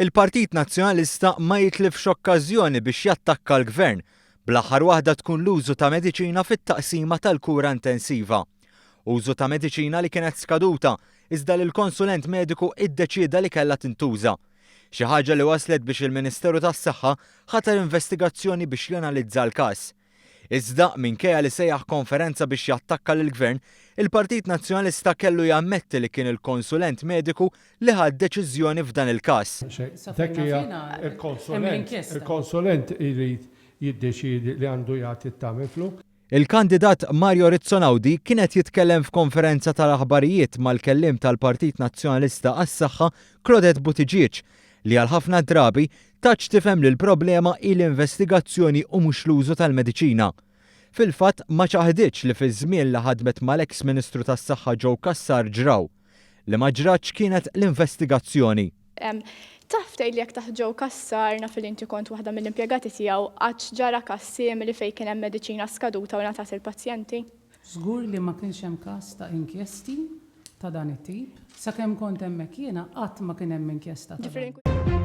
Il-Partit Nazzjonalista ma jitlifx okkażjoni biex jattakka l-Gvern, bl-aħħar waħda tkun l-użu ta' mediċina fit-taqsima tal-kura intensiva. Użu ta' mediċina li kienet skaduta, iżda li l-konsulent mediku iddeċieda li kellha tintuża. Xi ħaġa li wasslet biex il-Ministeru tas-Saħħa ħatar investigazzjoni biex janalizza l-każ. Iżda, minkejja li sejjaħ konferenza biex jattakka lill-Gvern, il-Partit Nazzjonalista kellu jammetti li kien il-konsulent mediku li ħa d-deċiżjoni f'dan il-każ. Dak hija l-konsulent. Il-konsulent irid jiddeċiedi li għandu jagħti t-Tamiflu. Il-kandidat Mario Rizzo Naudi kien qed jitkellem f'konferenza tal-aħbarijiet mal-kelliem tal-Partit Nazzjonalista għas-Saħħa Claudette Buttigieg li għal ħafna drabi tat x'tifhem li l-problema hi l-investigazzjoni u mhux l-użu tal-mediċina. Fil-fatt ma ċaħditx li fiż-żmien li ħadmet mal-eks Ministru tas-Saħħa Joe Cassar ġraw. Li ma ġratx kienet l-investigazzjoni. Taf tgħidli jekk taħt Joe Cassar, naf li inti kont waħda mill-impjegati tiegħu, qattx ġara każ simili fejn kien hemm mediċina skaduta u ngħatat lill-pazjenti? Żgur li ma kienx hemm każ ta' inkjesti ta' dan it-tip. Sakemm kont hemmhekk jiena qatt ma kien hemm inkjesta ta' dan.